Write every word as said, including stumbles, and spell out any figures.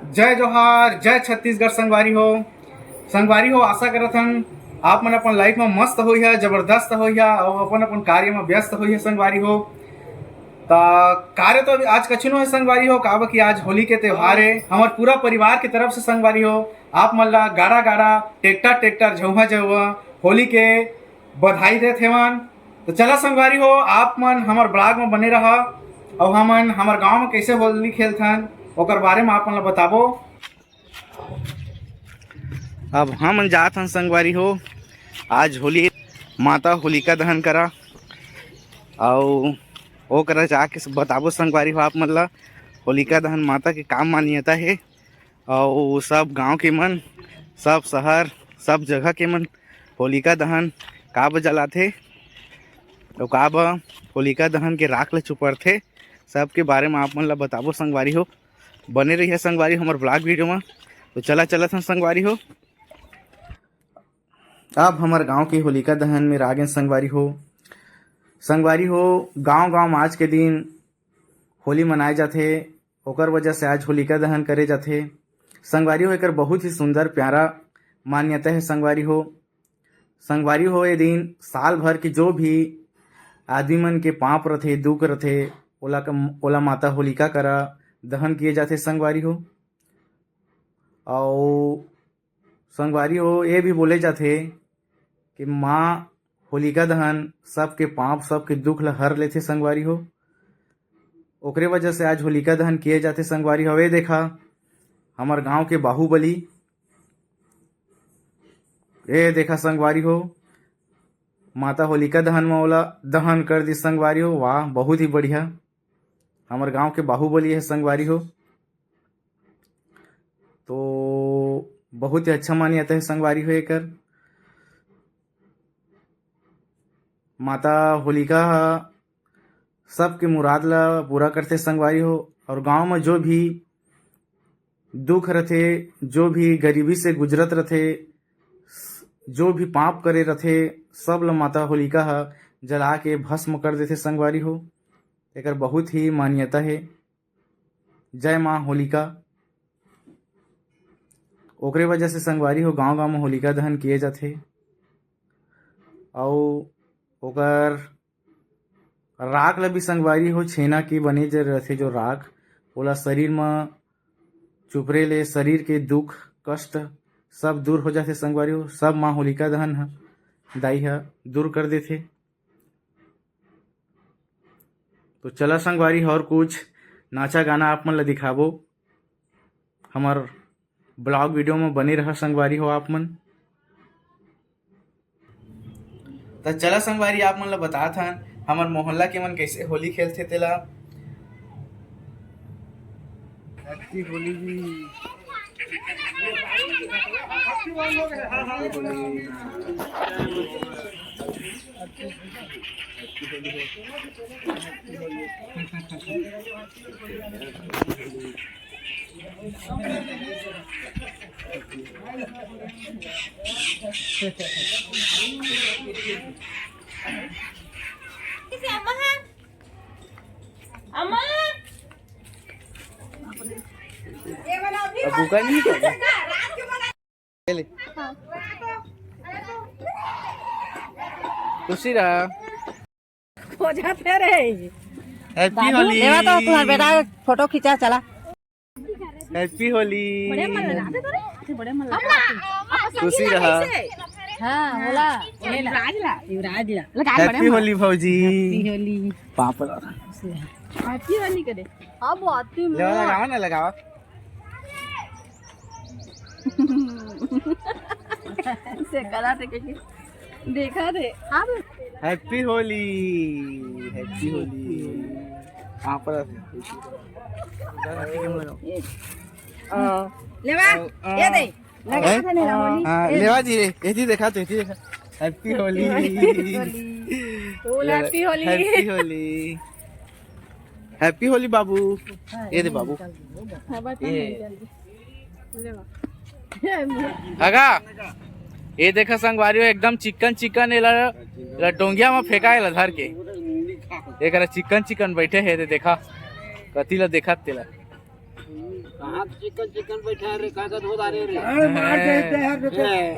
जय जोहार, जय छत्तीसगढ़ संगवारी हो। संगवारी हो, आशा करत हन आप मन अपन लाइफ में मस्त होइहा, जबरदस्त होइहा और अपन अपन कार्य में व्यस्त होइहा संगवारी हो। त कार्य तो अभी आज कछु नो है संगवारी हो, काबर कि आज होली के त्योहार है। हमर पूरा परिवार के तरफ से संगवारी हो, आप मन ला गाड़ा गाड़ा, टेक्टर टेक्टर, झउहा झउहा होली के बधाई देत हेवन। तो चला संगवारी हो, आप मन हमर ब्लॉग में बने रहा और हमन हमर गांव में कैसे होली खेलथन ओकर बारे में आप मन ला बताबो। अब हमन जात हन संगवारी हो, आज होली, माता होलिका दहन करा, अउ ओकरा जाके बताबो संगवारी हो आप मन ला, होलिका दहन माता के का मान्यता हे। अउ सब गांव के मन, सब शहर, सब जगह के मन होलिका दहन काबर जलाथे, अउ काबर होलिका दहन के राख ल चुपरथे, सबके बारे में आप मन ला बताबो संगवारी हो। बने रहिए संगवारी हो हमर ब्लॉग वीडियो में। तो चला चलत हन संगवारी हो, अब हमर गांव के होलिका दहन में रागेन संगवारी हो। संगवारी हो, गांव गांव में आज के दिन होली मनाए जाथे, ओकर वजह से आज होलिका दहन करे जाथे। संगवारी हो, एकर बहुत ही सुंदर प्यारा मान्यता है संगवारी हो। संगवारी हो, ये दिन साल भर के जो भी आदमी मन के पाप रथे, दुख रथे, ओला कम-, ओला माता होलिका करा दहन किए जाथे संगवारी हो। अउ संगवारी हो, ये भी बोले जाथे कि माँ होलिका दहन सबके पाप, सबके दुख ल हर लेथे संगवारी हो। ओकरे वजह से आज होलिका दहन किए जाथे संगवारी हो। ए देखा, हमर गांव के बाहुबली, ए देखा संगवारी हो, माता होलिका दहन में ओला दहन कर दी संगवारी हो। वाह, बहुत ही बढ़िया, हमर गांव के बाहुबली है संगवारी हो। तो बहुत ही अच्छा मान्यता है संगवारी हो एकर। माता होलिका ह सबके मुराद ला पूरा करथे संगवारी हो। और गांव में जो भी दुख रथे, जो भी गरीबी से गुजरत रथे, जो भी पाप करे रथे, सब ल माता होलिका ह जला के भस्म कर देथे संगवारी हो। एकर बहुत ही मान्यता हे। जय माँ होलिका। ओकरे वजह से संगवारी हो, गांव गांव में होलिका दहन किए जाथे। अउ ओकर राख ल भी संगवारी हो, छेना के बने जे रथे जो राख, ओला शरीर म चुपरे ले शरीर के दुख कष्ट सब दूर हो जाथे संगवारी हो। सब माँ होलिका दहन ह, दाई ह दूर कर देथे। तो चला संगवारी हो, और कुछ नाचा गाना आप मन ल दिखाबो। हमर ब्लॉग वीडियो में बने रहा संगवारी हो आप मन। त चला संगवारी, आप मन ल बतात हन हमर मोहल्ला के मन कैसे होली खेलथे तेला। हैप्पी होली जी। अब भूखा नहीं है क्या? ले। खुशी रहा। हो जाते रे। हैप्पी बाबू, होली। लेवा तो तुम्हार बेटा फोटो खींचा, चला। हैप्पी होली। बड़े मन लगा दे तोरे। बड़े मन लगा। खुशी रहा। हाँ, बोला। युवराज ला, युवराज ला। लगा, बड़े हैप्पी मन। होली भौजी। हैप्पी होली। पापड़। हैप्पी होली करे। अब आती ले, लगावा ना, लगावा। से करा थे क्योंकि देखा थे। हाँ बे। Happy Holi, happy Holi. पापड़। लेवा, ये दे। लगा हैं? था नहीं रंगोली। हाँ, ये लेवा जी रे, ये जी देखा, तो ये जी देखा। हैप्पी होली। होली। बोल happy Holi. Happy Holi. Happy Holi बाबू। ये दे बाबू। हाँ, बता ये। नहीं, जल्दी। लेवा। अगा, ये देखा संगवारी हो, एकदम चिकन चिकन एला, एला डोंगिया में फेंका एला धर के। एकरा चिकन चिकन बैठे हे, दे देखा, कति ला देखा तेला। कहाँ चिकन चिकन बैठा है रे, कागज हो रहा रे। अरे मार दे, दे यार, रुको। ए,